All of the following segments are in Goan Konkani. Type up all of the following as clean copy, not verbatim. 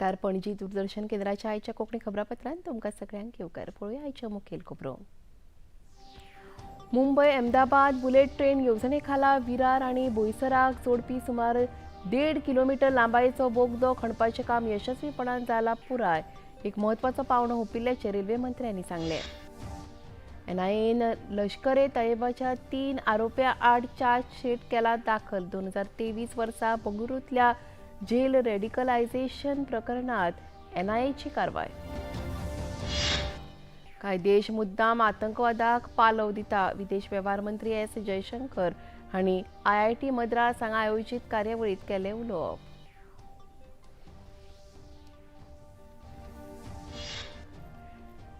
नमस्कार. पणजी दूरदर्शन केंद्राच्या आयच्या कोंकणी खबरापत्रांत तुमकां सगळ्यांक येवकार. पळोवया आयच्यो मुखेल खबरो. मुंबय अहमदाबाद बुलेट ट्रेन येवजणे खाला विरार आनी बोईसराक जोडपी सुमार 1.5 किलोमीटर लांबायेचो बोगदो खणपाचें काम यशस्वीपणान जाला पुराय. एक म्हत्वाचो पावंडो हुपिल्ल्याचें रेल्वे मंत्र्यांनी सांगलें. एनआयएन लश्कर ए तैयबाच्या 3 आरोप्यां आड चार्जशीट केला दाखल. 2023 वर्सा बंगळुरूंतल्या जेल रेडिकलायझेशन प्रकरणात एनआयएची कारवाय. कांय देश मुद्दाम आतंकवादाक पालव दिता. विदेश वेव्हार मंत्री एस जयशंकर हांणी आयआयटी मद्रास हांगा आयोजीत कार्यावळींत केलें उलोवप.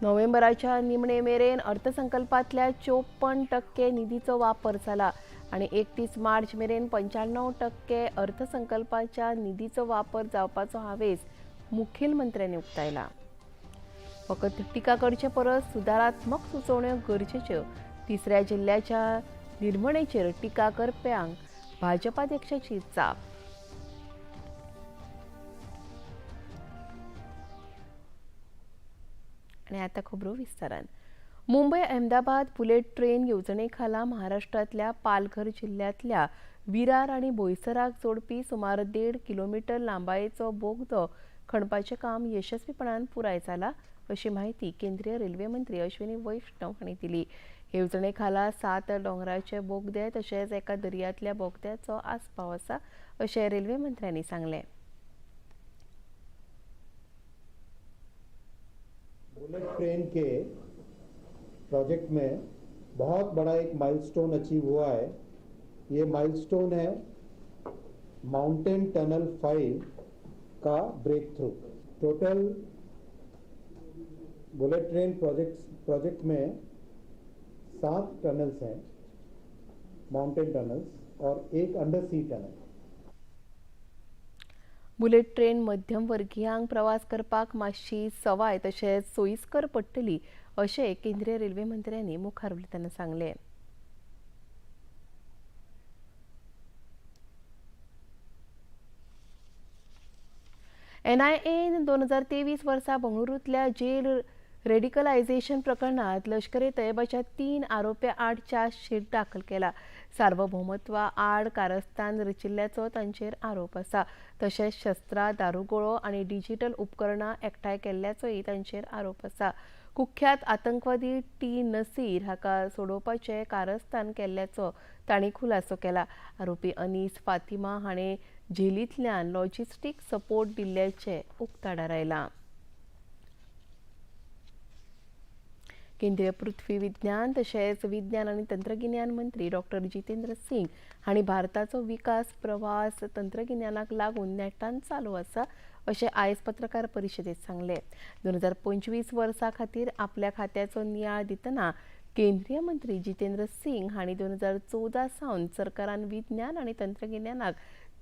नोव्हेंबराच्या निमणे मेरेन अर्थसंकल्पांतल्या 54% निधीचो वापर जाला आनी 31 मार्च मेरेन 95% अर्थसंकल्पाच्या निधीचो वापर जावपाचो हावेस मुखेलमंत्र्यांनी उक्तायला. फकत टिका करचे परस सुदारात्मक सुचोवण्यो गरजेच्यो. तिसऱ्या जिल्ल्याच्या निर्मणेचेर टिका करप्यांक भाजपाध्यक्षाची जाप. आनी आतां खबरो विस्तारान. मुंबय अहमदाबाद बुलेट ट्रेन येवजणे खाला महाराष्ट्रांतल्या पालघर जिल्ल्यांतल्या विरार आनी बोईसराक जोडपी सुमार 1.5 किलोमीटर लांबायेचो बोगदो खणपाचें काम यशस्वीपणान पुराय जाला अशी माहिती केंद्रीय रेल्वे मंत्री अश्विनी वैष्णव हांणी दिली. येवजणे खाला 7 दोंगराचे बोगदे तशेंच एका दर्यांतल्या बोगद्याचो आस्पाव आसा अशें रेल्वे मंत्र्यांनी सांगलें. बुलेट ट्रेन के प्रोजेक्ट में बहुत बड़ा एक माइलस्टोन अचीव हुआ है. ये माइलस्टोन है माउंटेन टनल 5 का breakthrough. Total bullet train project में 7 टनल्स हैं, माउंटेन टनल्स और एक under sea tunnel. Bullet train मध्यमवर्गीयांक प्रवास करपाक मातशी सवाय तशेंच सोयीस्कर पडटली अशें केंद्रीय रेल्वे मंत्र्यांनी मुखार उलयतना सांगलें. एनआयएन 2023 वर्सा बंगळुरूंतल्या जेल रेडिकलायझेशन प्रकरणात लश्कर ए तैयबाच्या 3 आरोप्यां आड चार्जशीट दाखल केला. सार्वभौमत्वा आड कारस्थान रचिल्ल्याचो तांचेर आरोप आसा. तशेंच शस्त्रां, दारुगोळो आनी डिजिटल उपकरणां एकठांय केल्ल्याचोय तांचेर आरोप आसा. कुख्यात आतंकवादी टी नसीर हाका सोडोवपाचें कारस्थान केल्ल्याचो तांणी खुलासो केला. आरोपी अनीस फातिमा हाणें जेलींतल्यान लॉजिस्टीक सपोर्ट दिल्ल्याचें उक्ताडार आयलां. केंद्रीय पृथ्वी विज्ञान तशेंच विज्ञान आनी तंत्रगिन्यान मंत्री डॉक्टर जितेंद्र सिंग हांणी भारताचो विकास प्रवास तंत्रगिन्यानाक लागून नेटान चालू आसा अशें आयज पत्रकार परिशदेंत सांगलें. 2025 वर्सा खातीर आपल्या खात्याचो नियाळ दितना केंद्रीय मंत्री जितेंद्र सिंग हांणी 2014 सावन सरकारान विज्ञान आनी तंत्रगिन्यानाक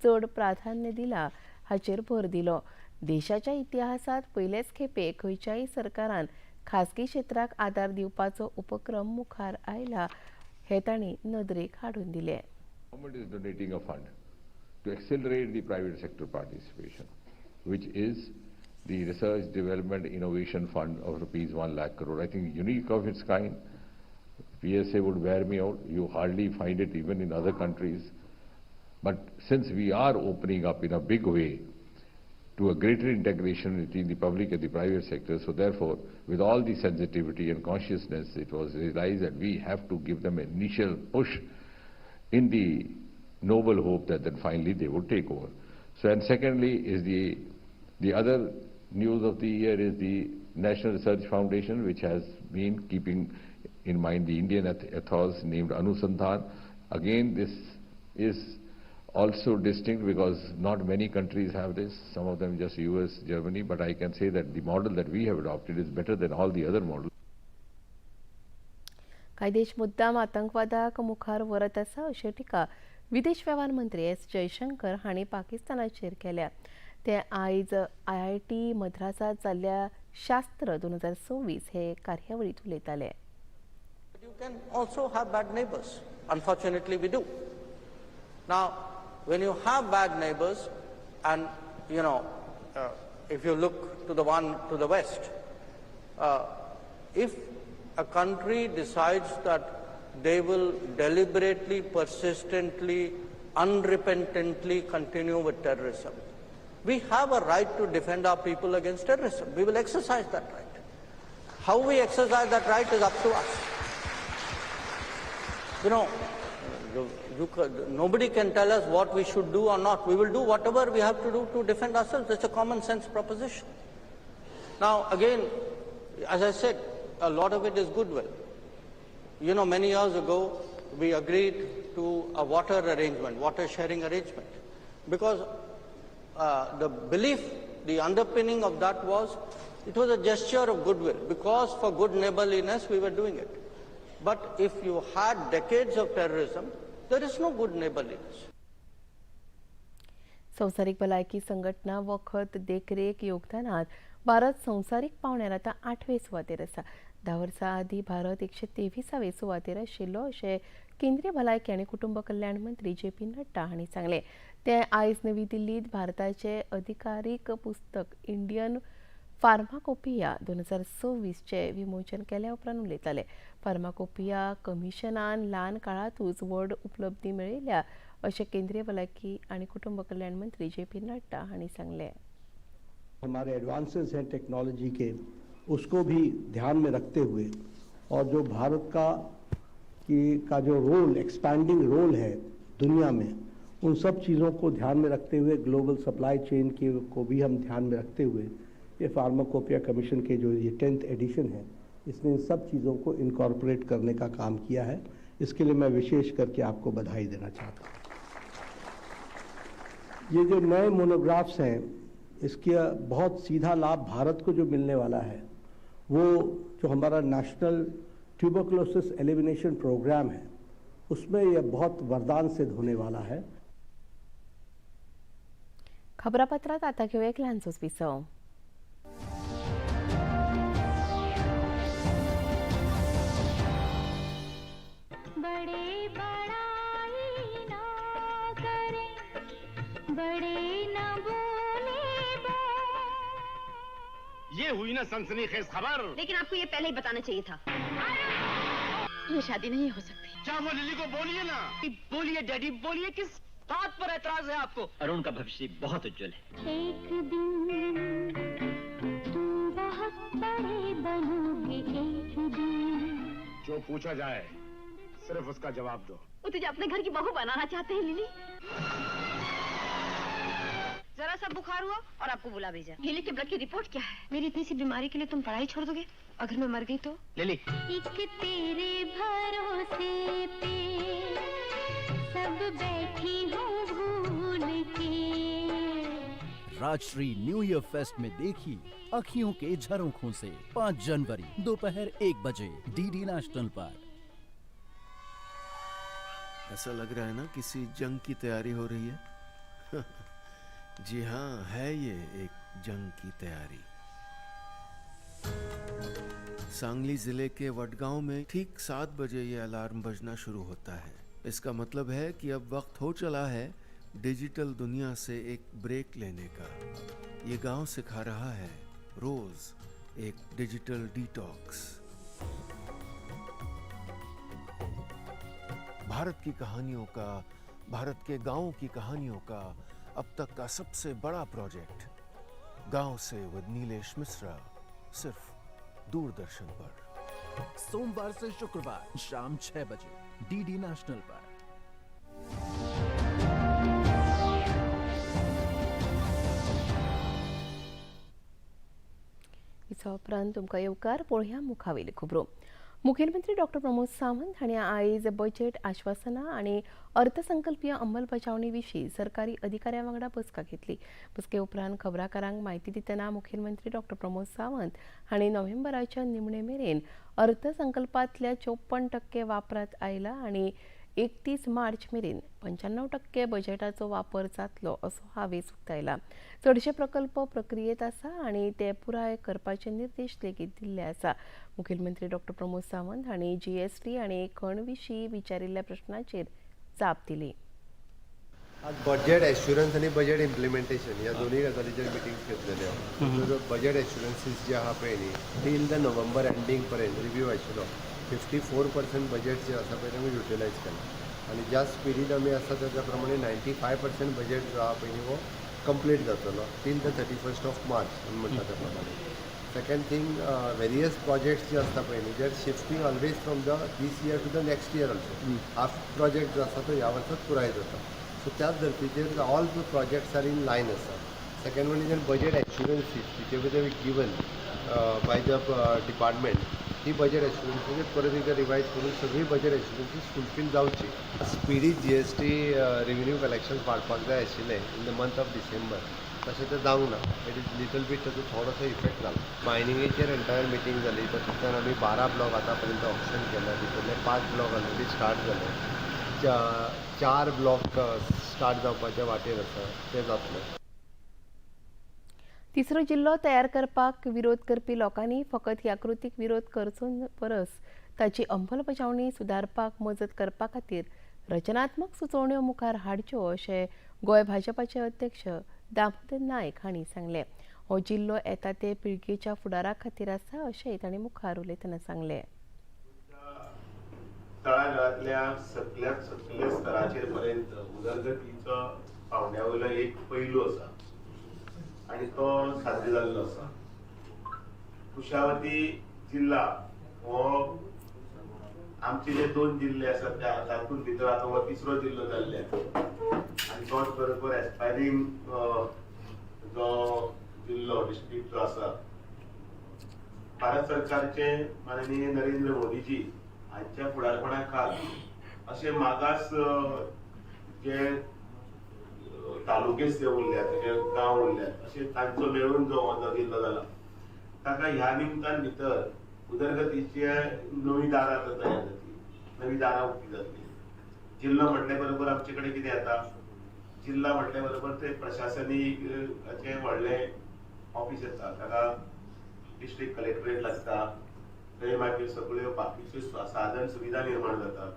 चड प्राधान्य दिला हाचेर भर दिलो. देशाच्या इतिहासांत पयलेच खेपे खंयच्याय सरकारान खासगी क्षेत्राक आदार दिवपाचो उपक्रम मुखार आयला हे तांणी नदरेक हाडून दिले. Government is donating a fund to accelerate the private sector participation, which is the Research Development Innovation Fund of rupees 1 lakh crore. I think unique of its kind. PSA would bear me out. You hardly find it even in other countries. But since we are opening up in a big way to a greater integration between the public and the private sector, so therefore, with all the sensitivity and consciousness, it was realized that we have to give them an initial push in the noble hope that then finally they would take over. So, and secondly is the other news of the year is the National Research Foundation, which has been keeping in mind the Indian ethos named Anusandhan. Again, this is also distinct because not many countries have this, some of them just US, Germany, but I can say that the model that we have adopted is better than all the other models. कांय देश मुद्दाम आतंकवादाक मुखार व्हरत आसा अशी टिका विदेश वेव्हार मंत्री एस जयशंकर हांणी पाकिस्तानाचेर केल्या. ते आयज आयआयटी मद्रासांत जाल्ल्या शास्त्र 2026 हे कार्यावळींत उलयताले. You can also have bad neighbors. Unfortunately, we do. Now, when you have bad neighbors and, you know, If you look to the one to the west, if a country decides that they will deliberately, persistently, unrepentantly continue with terrorism, we have a right to defend our people against terrorism. We will exercise that right. How we exercise that right is up to us. You know, nobody can tell us what we should do or not. We will do whatever we have to do to defend ourselves. It's a common sense proposition. Now, again, as I said, a lot of it is goodwill. You know, many years ago, we agreed to a water arrangement, water sharing arrangement, because the belief, the underpinning of that was, it was a gesture of goodwill, because for good neighborliness we were doing it. But if you had decades of terrorism, there is no good neighborliness. संवसारीक भलायकी संघटना वखद देखरेख योगदानात भारत संवसारीक पावण्यार आतां 8वे सुवातेर आसा. 10 वर्सां आदीं भारत 123वे सुवातेर आशिल्लो अशें केंद्रीय भलायकी आनी कुटुंब कल्याण मंत्री जे पी नड्डा हांणी सांगलें. ते आयज नवी दिल्लींत भारताचे अधिकारीक पुस्तक इंडियन फार्माकोपिया 2026चे विमोचन केल्या उपरांत उलयताले. फार्माकोपिया कमिशनान ल्हान काळांतूच व्हड उपलब्धी मेळयल्या अशें केंद्रीय भलायकी आनी कुटुंब कल्याण मंत्री जे पी नड्डा हांणी सांगलें. हमारे एडवांसेस हैं टेक्नोलॉजी के, उसको भी ध्यान में रखते हुए और जो भारत का जो रोल, एक्सपैंडिंग रोल है दुनिया में, उन सब चीज़ों को ध्यान में रखते हुए, ग्लोबल सप्लाई चेन के को भी हम ध्यान में रखते हुए, ये फार्माकोपिया कमीशन के जो ये 10th addition है, इसने इन सब चीज़ों को इनकॉर्पोरेट करने का काम किया है. इसके लिए मैं विशेष करके आपको बधाई देना चाहता हूँ. ये जो नए मोनोग्राफ्स हैं, इसके बहुत सीधा लाभ भारत को जो मिलने वाला है, वो जो हमारा नेशनल ट्यूबरकुलोसिस एलिमिनेशन प्रोग्राम है, उसमें यह बहुत वरदान सिद्ध होने वाला है. खबरापत्रात आता घेऊया एक ल्हानसोच विसव. बड़े बड़ाई ना करें, बड़े ना बोले बोल. ये हुई ना सनसनीखेज खबर. लेकिन आपको ये पहले ही बताना चाहिए था. ये शादी नहीं हो सकती. क्या वो लिली को बोलिए ना. बोलिए डैडी, बोलिए, किस बात पर ऐतराज है आपको? अरुण का भविष्य बहुत उज्जवल है. एक दिन तुम बहुत बड़े बनोगे, एक दिन. जो पूछा जाए सिर्फ उसका जवाब दो. वो तुझे अपने घर की बहू बनाना चाहते हैं लिली. जरा सा बुखार हुआ और आपको बुला भेजा. लिली के ब्लड की रिपोर्ट क्या है? मेरी इतनी सी बीमारी के लिए तुम पढ़ाई छोड़ दोगे? अगर मैं मर गई तो? लिली, एक तेरे भरोसे पे सब बैठी हूँ भूल के. राजश्री न्यू ईयर फेस्ट में देखिए अखियों के झरोखों से 5 जनवरी दोपहर 1 बजे डीडी नेशनल पर. ऐसा लग रहा है ना किसी जंग की तैयारी हो रही है. जी हाँ, है ये एक जंग की तैयारी. सांगली जिले के वडगांव में ठीक 7 बजे ये अलार्म बजना शुरू होता है. इसका मतलब है कि अब वक्त हो चला है डिजिटल दुनिया से एक ब्रेक लेने का. ये गांव सिखा रहा है रोज एक डिजिटल डिटॉक्स. भारत की कहानियों का, भारत के गांवों की कहानियों का अब तक का सबसे बड़ा प्रोजेक्ट गांव से विद नीलेश मिश्रा, सिर्फ दूरदर्शन पर. सोमवार से शुक्रवार शाम 6 बजे डीडी नेशनल पर. उपरांत तुमकां येवकार पळोवया मुखावेली खबरो. मुखेलमंत्री डॉक्टर प्रमोद सावंत हांणी आयज बजेट आश्वासनां आनी अर्थसंकल्पीय अंमलबजावणी विशीं सरकारी अधिकाऱ्यां वांगडा बसका घेतली. बसके उपरांत खबराकारांक म्हायती दितना मुखेलमंत्री डॉक्टर प्रमोद सावंत हांणी नोव्हेंबराच्या निमणे मेरेन अर्थसंकल्पांतल्या 54% वापरांत आयला आनी 31 मार्च मेरेन 95% बजेटाचो वापर जातलो असो हावेस उक्तायला. चडशे प्रकल्प प्रक्रियेत आसा आनी ते पुराय करपाचे निर्देश लेगीत दिल्ले आसा. मुखेलमंत्री डॉक्टर प्रमोद सावंत हांणी जीएसटी आनी खण विशीं विचारिल्ल्या प्रश्नाचेर जाप दिली. आज बजेट एश्युरन्स आनी बजेट इम्प्लिमेंटेशन ह्या दोनूय गजालीचेर मिटिंग्स घेतलेल्यो. बजेट एश्युरन्सीस जे आहा पळय न्ही, टील the November ending पर्यंत रिव्यू आशिल्लो, 54% बजेट जे आसा पळय ते आमी युटिलायज केला आनी ज्या स्पिडीन आमी आसा त्या प्रमाणे 95% बजेट जो आहा पळय न्ही हो कंप्लीट जातलो till the 31st of March आमी म्हणटा त्या प्रमाणे. सेकंड थिंग, वेरियस प्रोजेक्ट्स जे आसता पळय न्ही, they are shifting always from the this year to the next year also. Half project जो आसा तो ह्या वर्सात पुराय जाता. सो त्याच धर्तीचेर all the projects are in line आसा. Second one is budget assurances which ever given by the department. ही बजेट एश्युरन्सीस परत एकदा रिवायज करून सगळी बजेट एश्युरन्सीस फुलफील जावची. स्पिडी जीएसटी रेवेन्यू कलेक्शन वाडपाक जाय आशिल्लें in the month of December, तशें तें जावंक ना. It is little beat ताचो थोडोसो इफेक्ट जाला. मायनिंगेचेर एंटायर मिटींग जाली. तातूंतल्यान आमी 12 ब्लॉक आतां पर्यंत ऑक्शन केल्या. भितरले 5 ब्लॉक ऑलरेडी स्टार्ट जाले, 4 ब्लॉक स्टार्ट जावपाच्या वाटेर आसा, ते जातले. तिसरो जिल्लो तयार करपाक विरोध करपी लोकांनी फकत ह्या कृतीक विरोध करचो परस ताची अंमलबजावणी सुदारपाक मजत करपा खातीर रचनात्मक सुचोवण्यो मुखार हाडच्यो अशें गोंय भाजपाचे अध्यक्ष दामोदर नायक हांणी सांगलें. हो जिल्लो येता ते पिळगेच्या फुडारा खातीर आसा अशेंय तांणी मुखार उलयतना सांगलें. तळागाळांतल्या सगळ्यात सगल्या स्तराचेर पर्यंत उदरगतीचो पावंड्या वयलो एक पैलू आसा आनी तो साध्य जाल्लो आसा. कुशावती जिल्ला हो आमचे जे 2 जिल्ले आसात त्या तातूंत भितर आतां हो तिसरो जिल्लो जाल्ले आनी तोच बरोबर एस्पायरींग जो जिल्लो डिस्ट्रिक्ट जो आसा, भारत सरकारचे माननीय नरेंद्र मोदीजी हांच्या फुडारपणा खाल अशे मागास जे तालुकेच जे उरल्यात, जे गांव उरल्यात, अशे तांचो मेळून जो हो जिल्लो जाला ताका ह्या निमतान भितर उदरगतीचे नवी दारां आतां तयार जातली, नवी दारां उक्ती जातली. जिल्लो म्हटल्या बरोबर आमचे कडेन कितें येता, जिल्ला म्हटल्या बरोबर ते प्रशासनीक व्हडलें ऑफीस येता, ताका डिस्ट्रिक्ट कलेक्टरेट लागता, थंय मागीर सगळ्यो बाकीच्यो साधन सुविधा निर्माण जातात.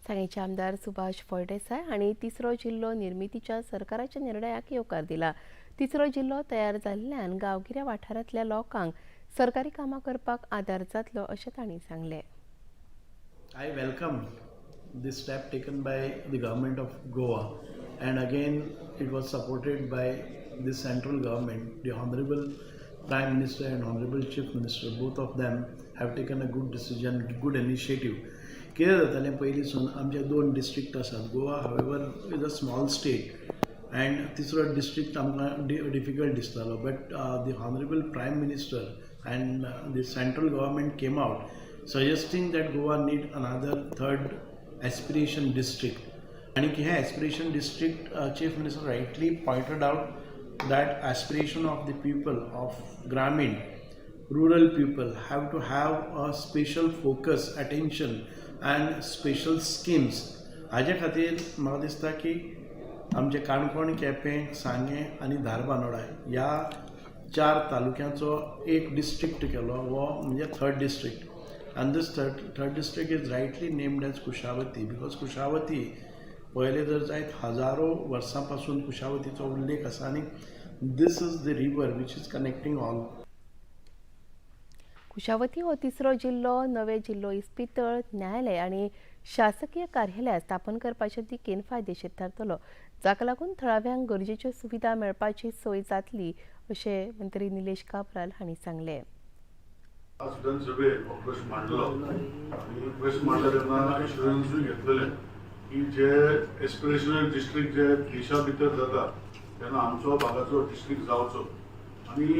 सांगेचे आमदार सुभाष फळदेसाय हांणी तिसरो जिल्लो निर्मितीच्या सरकाराच्या निर्णयाक येवकार दिला. तिसरो जिल्लो तयार जाल्ल्यान गांवगिऱ्या वाठारांतल्या लोकांक सरकारी कामां करपाक आदार जातलो अशें तांणी सांगलें. I welcome this step taken by the government of Goa, and again it was supported by the central government. The Honorable Prime Minister and Honorable Chief Minister, both of them have taken a good decision, good initiative. कितें जातालें पयलींसून आमचे 2 डिस्ट्रिक्ट आसात. Goa however is a small state and तिसरो डिस्ट्रिक्ट आमकां डिफिकल्ट दिसतालो, but the honourable prime minister and the central government came out suggesting that Goa need another third aspiration district. आनी हें aspiration district, chief minister rightly pointed out that aspiration of the people of Gramin, rural people have to have a special focus, attention and special schemes. हाजे खातीर म्हाका दिसता की आमचे काणकोण, केपें, सांगें आनी धारबांदोडा ह्या 4 तालुक्यांचो एक डिस्ट्रिक्ट केलो, हो म्हणजे third district. And this third district is rightly named as Kushavati, because Kushavati पयलें जर जायत हजारो वर्सां पासून कुशावतीचो उल्लेख आसा आनी this is the river which is connecting all. Kushavati हो तिसरो जिल्लो नवे जिल्लो इस्पितळ, न्यायालय आनी शासकीय कार्यालयां स्थापन करपाच्या दिकेन फायदेशीर थारतलो, जाका लागून थळाव्यांक गरजेच्यो सुविधा मेळपाची सोय जातली अशें मंत्री निलेश काब्राल हांणी सांगलें. आज विधानसभेत हो प्रश्न मांडलो आनी प्रश्न मांडला तेन्ना एश्युरन्सूय घेतलेले की जे एस्पिरेशनल डिस्ट्रिक्ट जे देशा भितर जाता तेन्ना आमचो भागाचो डिस्ट्रिक्ट जावचो. आनी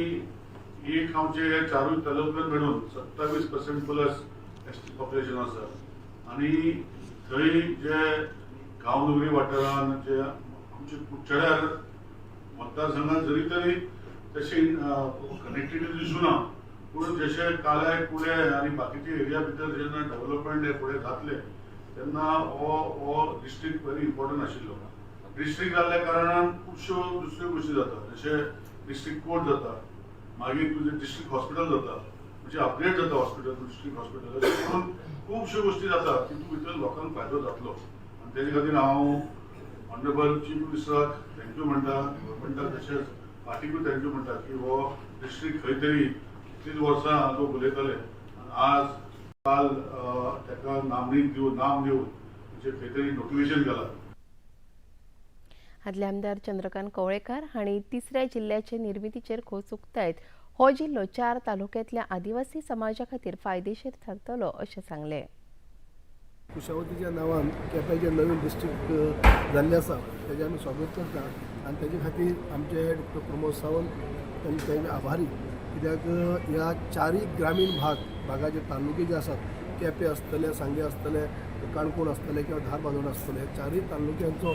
एक आमचे चारूय तालुक्यान मेळून 27% प्लस एसटी पॉप्युलेशन आसा आनी थंय जे गांवनगरी वाठारान जे आमचे कुडचड्यार मतदारसंघात जरी तरी तशी कनेक्टिविटी दिसूना, पूण जशे कालाय, कुळे आनी बाकीचे एरिया भितर जेन्ना डेव्हलपमेंट हे फुडें जातले तेन्ना हो हो डिस्ट्रिक्ट व्हेरी इम्पॉर्टंट आशिल्लो. डिस्ट्रिक्ट जाल्ल्या कारणान खुबश्यो दुसऱ्यो गोश्टी जाता, जशे डिस्ट्रिक्ट कोर्ट जाता, मागीर तुजें डिस्ट्रिक्ट हॉस्पिटल जाता, म्हणजे अपग्रेड जाता हॉस्पिटल, डिस्ट्रिक्ट हॉस्पिटल, अशें करून खुबश्यो गोश्टी जाता तितून भितर लोकांक फायदो जातलो. आनी तेजे खातीर हांव ऑनरेबल चीफ मिनिस्टराक thank you म्हणटा, गव्हर्मेंटाक तशेंच पार्टीकूय thank you म्हणटा की हो डिस्ट्रिक्ट खंय तरी कितलींच वर्सां लोक उलयताले आनी आज काल ताका नामणीक दिवन नाम दिवन म्हणजे खंय तरी नोटिफिकेशन केलां. आदले आमदार चंद्रकांत कवळेकार हांणी तिसऱ्या जिल्ल्याचे निर्मितीचेर खोस उक्तायत हो जिल्लो 4 तालुक्यांतल्या आदिवासी समाजा खातीर फायदेशीर थारतलो अशें सांगलें. कुशावतीच्या नांवान केपें नवीन डिस्ट्रिक्ट जाल्लें आसा तेजें आमी स्वागत करता आनी तेजे खातीर आमचे डॉक्टर प्रमोद सावंत तांचे आभारी, कित्याक ह्या चारूय ग्रामीण भागाचे तालुके जे आसात, केपें आसतले, सांगें आसतले, काणकोण आसतले किंवा धारबांदोडा आसतले, चारूय तालुक्यांचो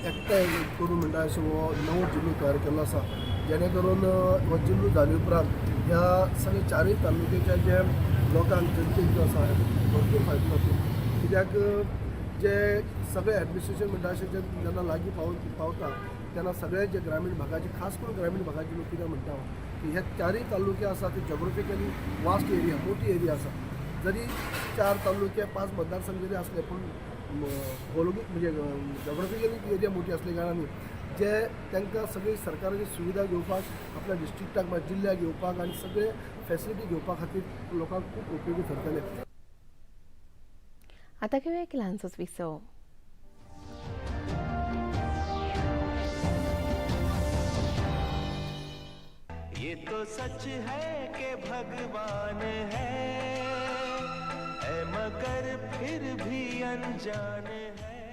एकठांय करून म्हणटा अशें हो नवो जिल्लो तयार केल्लो आसा, जेणे करून हो जिल्लो जाले उपरांत ह्या सगळे चारूय तालुक्याच्या जे लोकांक जनतेक जो आसा भरपूर फायदो जातलो. कित्याक जे सगळे एडमिनिस्ट्रेशन म्हणटा अशें जे जेन्ना लागीं पावता तेन्ना सगळे जे ग्रामीण भागाचे, खास करून ग्रामीण भागाचे लोक कितें म्हणटा की ह्या चारूय तालुके आसा ते जोग्राफिकली वास्ट एरिया, मोठी एरिया आसा. जरी 4 तालुके 5 मतदारसंघ जरी आसले पूण भौगोलिक म्हणजे जोग्राफिकली एरिया मोठी आसल्या कारणान जे तांकां सगळी सरकाराची सुविधा घेवपाक आपल्या डिस्ट्रिक्टाक जिल्ल्याक घेवपाक आनी सगळे फेसिलिटी घेवपा खातीर लोकांक खूब उपयोगी थारतले. आता घेऊया एक ल्हानसोच विसव. ये तो सच है कि भगवान है, है मगर फिर भी अनजान है.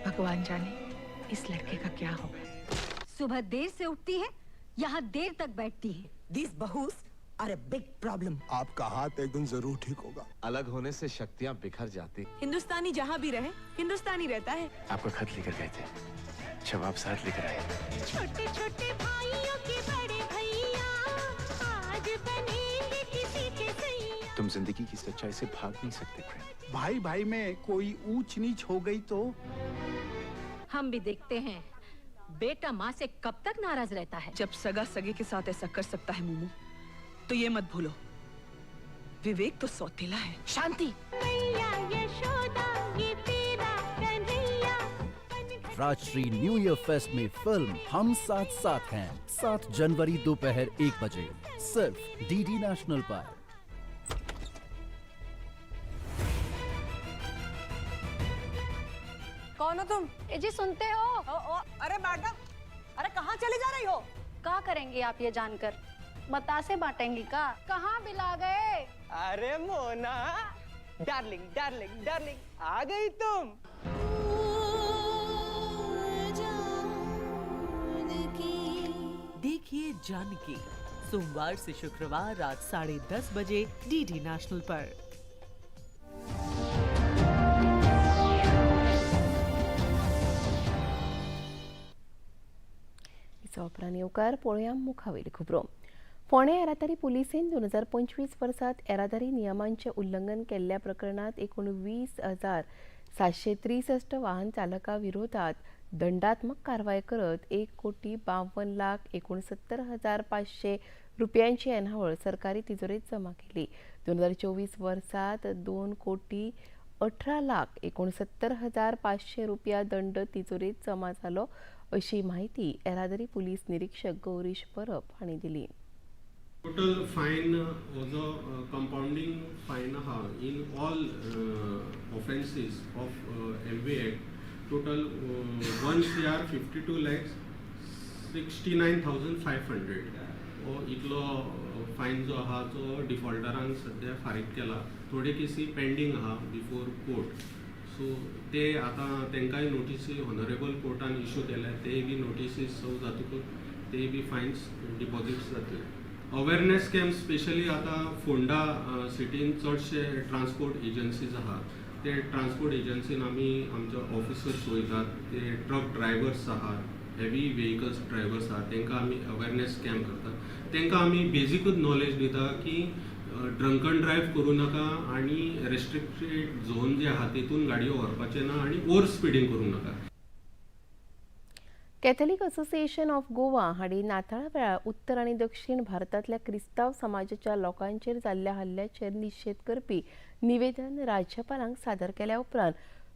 भगवान जाने इस लड़के का क्या होगा. सुबह देर से उठती है, यहाँ देर तक बैठती है. These bahus are a big problem. आपका हाथ एक दिन जरूर ठीक होगा. अलग होने से शक्तियाँ बिखर जाती. हिंदुस्तानी जहाँ भी रहे हिंदुस्तानी रहता है. आपका खत लेकर गए थे, जवाब साथ लेकर आए. छोटे छोटे भाइयों के बड़े भैया आज बनेंगे किसी के सैया. तुम जिंदगी की सच्चाई से भाग नहीं सकते प्रेम. भाई भाई में कोई ऊंच नीच हो गई तो हम भी देखते हैं बेटा माँ से कब तक नाराज रहता है. जब सगा सगे के साथ ऐसा कर सकता है मोमू, तो ये मत भूलो विवेक तो सौतेला है. शांति. राजश्री न्यू ईयर फेस्ट में फिल्म हम साथ साथ हैं 7 जनवरी दोपहर 1 बजे सिर्फ डीडी नेशनल पर. कौन हो तुम? ए जी सुनते हो? ओ, ओ, अरे मैडम, अरे कहाँ चली जा रही हो? क्या करेंगी आप ये जानकर? बतासे बांटेंगी का? कहाँ बिला गए? अरे मोना डार्लिंग डार्लिंग डार्लिंग आ गई तुम. देखिए जानकी सोमवार से शुक्रवार रात 10:30 बजे डीडी नेशनल पर. उपरांत येवकार पळोवया मुखावेली खबरो. फोंडें येरादारी पुलिसेन 2025 वर्सांत येरादारी नियमांचें उल्लंघन केल्ल्या प्रकरणांत एकूण 20,763 वाहन चालकां विरोधात दंडात्मक कारवाय करत 1,52,69,500 रुपयांची येणावळ सरकारी तिजोरेत जमा केली. 2024 वर्सांत 2,18,69,500 रुपया दंड तिजोरेत जमा जालो अशी माहिती येरादारी पुलीस निरीक्षक गौरीश परब हांणी दिली. टोटल फायन हो जो कंपाउंडींग फायन आहा in all offences of MV act total 1,52,69,500 हो इतलो फायन जो आहा तो डिफॉल्टरांक सद्या फारीक केला. थोडे केसी पेंडींग आहा बिफोर कोर्ट, सो ते आतां तांकांय नोटीसी ऑनरेबल कोर्टान इशू केल्या, ते बी नोटीसीस सर्व जातकूच ते बी फायन्स डिपॉजिट्स जातले. अवेरनेस कॅम्प स्पेशली आतां फोंडा सिटीन चडशे ट्रान्सपोर्ट एजन्सीज आहा, ते ट्रान्सपोर्ट एजन्सीन आमी आमचे ऑफिसर्स वयतात, ते ट्रक ड्रायव्हर्स आहात, हेवी व्हेकल्स ड्रायव्हर्स आहात, तांकां आमी अवेरनेस कॅम्प करतात. तांकां आमी बेजिकूच नॉलेज दिता की ड्रंकन ड्रायव्ह करूं नाका आनी रेस्ट्रिक्टेड झोन जे आहा तेतून गाडयो व्हरपाचें ना आनी ओवर स्पिडींग करूं नाका. कॅथलिक असोसिएशन ऑफ गोवा हांणी नाताळा वेळार उत्तर आनी दक्षिण भारतांतल्या क्रिस्तांव समाजाच्या लोकांचेर जाल्ल्या हल्ल्याचेर निशेध करपी निवेदन राज्यपालांक सादर केल्या उपरांत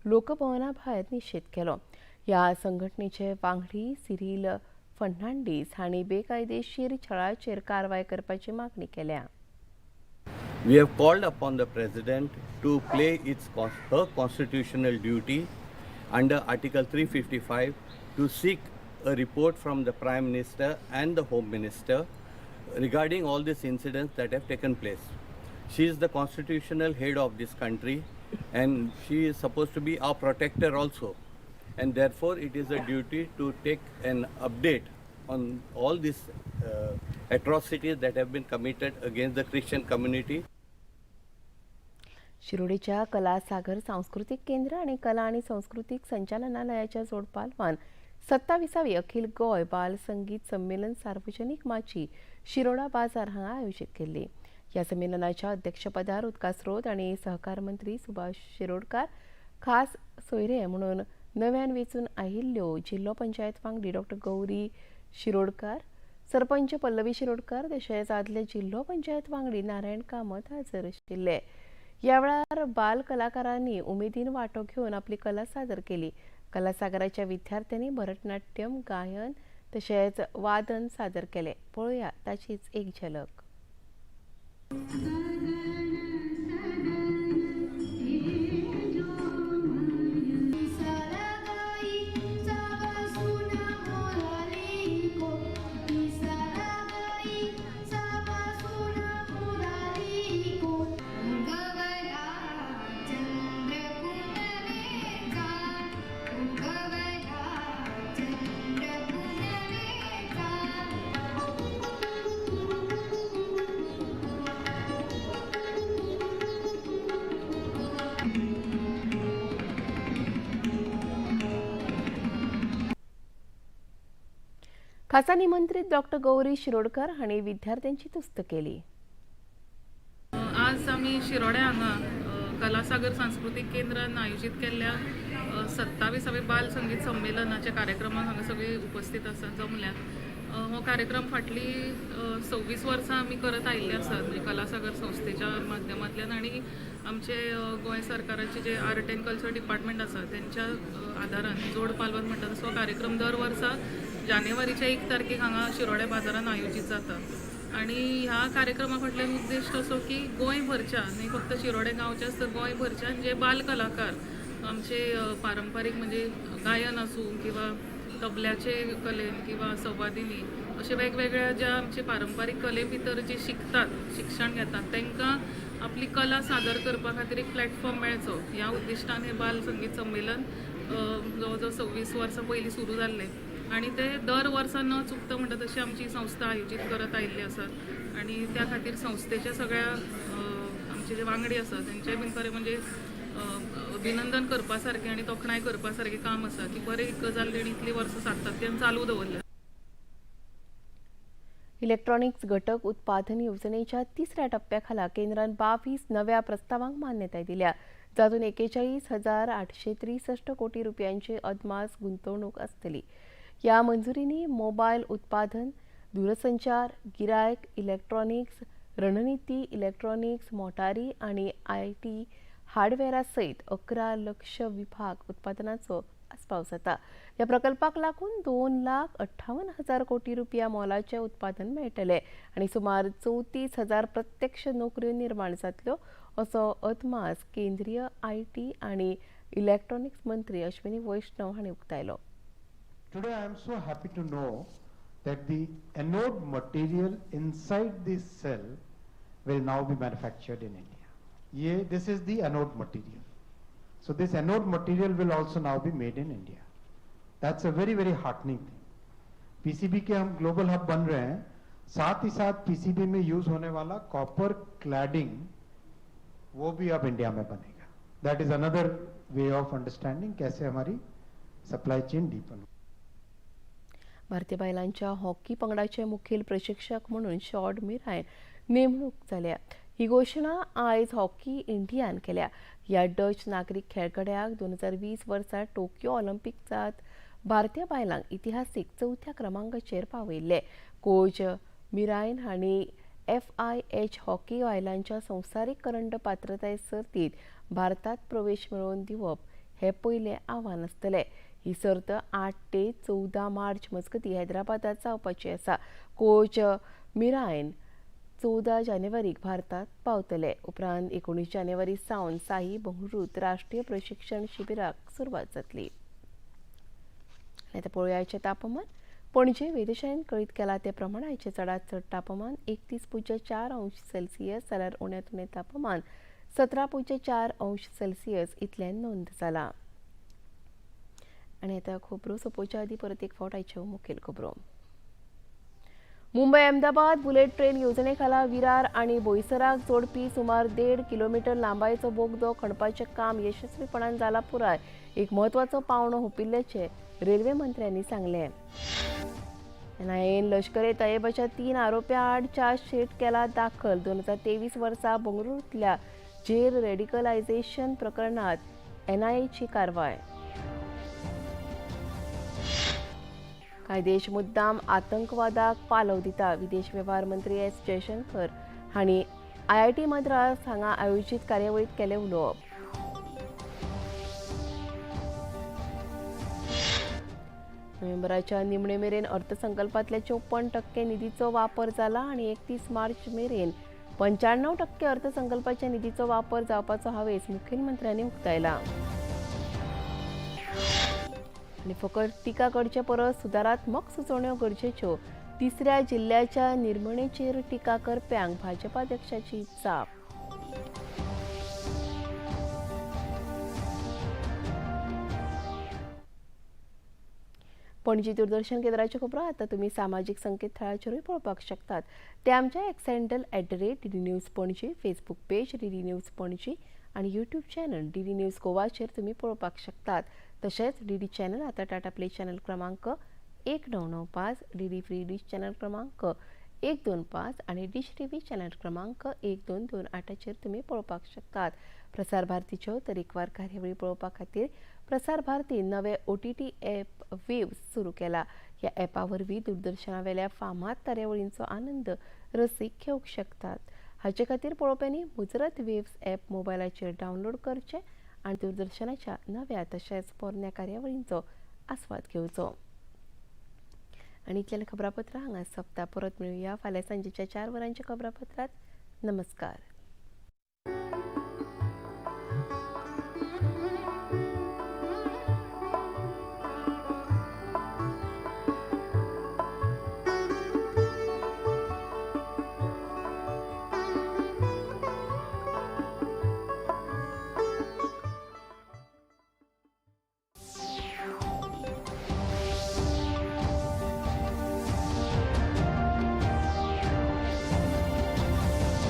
लोकभवना भायर निशेध केलो. ह्या संघटनेचे वांगडी सिरील फर्नांडीस हांणी बेकायदेशीर छळाचेर कारवाय करपाची मागणी केल्या. We have called upon the President to play her constitutional duty under Article 355 to seek a report from the Prime Minister and the Home Minister regarding all these incidents that have taken place. She is the constitutional head of this country and she is supposed to be our protector also. And therefore it is a duty to take an update on all these atrocities that have been committed against the Christian community. शिरोडेच्या Kalasagar सांस्कृतिक केंद्र आणि कला आणि सांस्कृतिक संचालनालयाच्या जोडपालवान 27वी अखिल गोंय बाल संगीत संमेलन सार्वजनिक माची शिरोडा बाजार हांगा आयोजित केल्ली. ह्या संमेलनाच्या अध्यक्षपदार उदका स्रोत आनी सहकार मंत्री सुभाष शिरोडकार, खास सोयरे म्हणून नव्यान वेंचून आयिल्ल्यो जिल्लो पंचायत वांगडी डॉ गौरी शिरोडकार, सरपंच पल्लवी शिरोडकार तशेंच आदले जिल्लो पंचायत वांगडी नारायण कामत हजर आशिल्ले. ह्या वेळार बाल कलाकारांनी उमेदीन वांटो घेवन आपली कला सादर केली. कलासागराच्या विद्यार्थ्यांनी भरतनाट्यम, गायन तशेंच वादन सादर केलें. पळोवया ताचीच एक झलक. खासा निमंत्रित डॉक्टर गौरी शिरोडकर हांणी विद्यार्थ्यांची तुस्त केली. आज आमी शिरोड्या हांगा कलासागर सांस्कृतीक केंद्रान आयोजीत केल्ल्या 27व्या बाल संगीत संमेलनाच्या कार्यक्रमाक हांगा सगळी उपस्थित आसा, जमल्या. हो कार्यक्रम फाटली 26 वर्सां आमी करत आयिल्ले आसात, म्हणजे कलासागर संस्थेच्या माध्यमांतल्यान आनी आमचे गोंय सरकाराचे जे आर्ट एंड कल्चर डिपार्टमेंट आसा तेंच्या आदारान जोड पालवान म्हणटा तसो कार्यक्रम दर वर्सा जानेवारीच्या 1 तारखेक हांगा शिरोड्या बाजारान आयोजीत जाता. आनी ह्या कार्यक्रमा फाटल्यान उद्देश तसो की गोंयभरच्या, न्ही फक्त शिरोडे गांवच्याच तर गोंयभरच्यान जे बाल कलाकार आमचे पारंपारीक म्हणजे गायन आसूं किंवा तबल्याचे कलेन किंवा संवादिनी अशे वेगवेगळ्या ज्या आमचे पारंपारीक कले भितर जे शिकतात, शिक्षण घेतात, तांकां आपली कला सादर करपा खातीर एक प्लॅटफॉर्म मेळचो ह्या उद्दिश्टान हें बाल संगीत संमेलन जवळ जवळ 26 वर्सां पयलीं सुरू जाल्लें आनी ते दर वर्सा न चुकता म्हणटा तशी आमची संस्था आयोजीत करत आयिल्ली आसा. आनी त्या खातीर संस्थेच्या सगळ्या आमचे जे वांगडी आसा तेंचेय बीन खरें म्हणजे अभिनंदन करपा सारकें आनी तोखणाय करपा सारकें काम आसा की बरें एक गजाल तेणी इतलीं वर्सां सातत्यान चालू दवरल्या. इलेक्ट्रॉनिक्स घटक उत्पादन येवजणेच्या तिसऱ्या टप्प्याखाला केंद्रान 22 नव्या प्रस्तावांक मान्यताय दिल्या, जातूंत 41,863 कोटी रुपयांची अदमास गुंतवणूक आसतली. ह्या मंजुरींनी मोबायल उत्पादन, दूरसंचार, गिरायक इलेक्ट्रॉनिक्स, रणनिती इलेक्ट्रॉनिक्स, मोटारी आनी IT हार्डवेअरा सयत 11 लक्ष विभाग उत्पादनाचो आस्पाव जाता. ह्या प्रकल्पाक लागून 2,58,000 कोटी रुपया मोलाचें उत्पादन मेळटलें आनी सुमार 34,000 प्रत्यक्ष नोकऱ्यो निर्माण जातल्यो असो अदमास केंद्रीय IT आनी इलेक्ट्रॉनिक्स मंत्री अश्विनी वैष्णव हांणी उक्तायलो. Today I am so happy to know that the anode material inside this cell will now be manufactured in India. This is the anode material. So this anode material will also now be made in India. That's a very, very heartening thing. PCB के हम global hub बन रहे हैं, साथ ही साथ PCB में use होने वाला copper cladding वो भी अब इंडिया में बनेगा. That is another way of understanding कैसे हमारी supply chain deepen. भारतीय बायलांच्या हॉकी पंगडाचे मुखेल प्रशिक्षक म्हणून शॉर्ड मिरायन नेमणूक जाल्या. ही घोशणा आयज हॉकी इंडियान केल्या. ह्या डच नागरीक खेळगड्याक 2020 वर्सा टोकियो ऑलिम्पिकांत भारतीय बायलांक इतिहासीक 4थ्या क्रमांकाचेर पावयिल्ले. कोच मिरायन हांणी FIH hockey बायलांच्या संवसारीक करंड पात्रताय सर्तींत भारतात प्रवेश मेळोवन दिवप हे पयलें आव्हान आसतलें. ही सर्त 8 ते 14 मार्च मजगतीं हैदराबादात जावपाची आसा. कोच मिरायन 14 जानेवारीक भारतात पावतले. उपरांत 19 जानेवारी सावन साई बंगळुरूत राष्ट्रीय प्रशिक्षण शिबिराक सुरवात जातली. आतां पळोवया आयचें तापमान. पणजे वेधशाळेन कळीत केला ते प्रमाण आयचें चडांत चड तापमान 31.4 अंश सेल्सियस जाल्यार उण्यांत उणें तापमान 17.4 अंश सेल्सियस इतलें नोंद जालां. आनी आतां खबरो सोंपोवच्या आदीं परत एक फावट आयच्यो मुखेल खबरो. मुंबय अहमदाबाद बुलेट ट्रेन येवजणे खाला विरार आनी बोईसराक जोडपी सुमार 1.5 किलोमीटर लांबायेचो बोगदो खणपाचें काम यशस्वीपणान जालां पुराय. एक म्हत्वाचो पावंडो हुपिल्ल्याचें रेल्वे मंत्र्यांनी सांगलें. एनआयएन लश्कर ए तयबाच्या 3 आरोप्यां आड चार्जशीट केला दाखल. 2023 वर्सा बंगळुरूंतल्या जेल रेडिकलायझेशन प्रकरणात एनआयएची कारवाय. कांय देश मुद्दाम आतंकवादाक पालव दिता. विदेश वेव्हार मंत्री एस जयशंकर हांणी IIT Madras हांगा आयोजीत कार्यावळींत केलें उलोवप. नोव्हेंबराच्या निमणे मेरेन अर्थसंकल्पांतल्या 54% निधीचो वापर जाला आनी 31 मार्च मेरेन 95% अर्थसंकल्पाच्या निधीचो वापर जावपाचो हावेस मुखेलमंत्र्यांनी उक्तायला. आनी फकत टिका करचे परस सुदारात्मक सुचोवण्यो गरजेच्यो. तिसऱ्या जिल्ल्याच्या निर्मणेचेर टिका करप्यांक भाजपाध्यक्षाची जाप. पणजी दूरदर्शन केंद्राच्यो खबरो आतां तुमी सामाजीक संकेतथळाचेरूय पळोवपाक शकतात. ते आमच्या X handle @DD News Panaji, Facebook page DD News Panaji आनी यूट्यूब चॅनल DD news गोवाचेर तुमी पळोवपाक शकतात. तशेंच DD channel आतां टाटा प्ले चॅनल क्रमांक 1995, DD free डिश चॅनल क्रमांक 125 आनी डिश TV channel क्रमांक 1228चेर तुमी पळोवपाक शकतात. प्रसार भारतीच्यो तरेकवार कार्यावळी पळोवपा खातीर प्रसार भारतीन नवे OTT app वेव्स सुरू केला. ह्या ॲपा वरवीं दूरदर्शनावेल्या फामाद कार्यावळींचो आनंद रसीक घेवंक शकतात. हाचे खातीर पळोवप्यांनी मुजरत वेव्स ॲप मोबायलाचेर डावनलोड करचें आनी दूरदर्शनाच्या नव्या तशेंच पोरण्या कार्यावळींचो आस्वाद घेवचो. आनी इतल्यान खबरापत्रां हांगा सोंपता. परत मेळुया फाल्यां सांजेच्या 4 वरांच्या खबरापत्रांत. नमस्कार.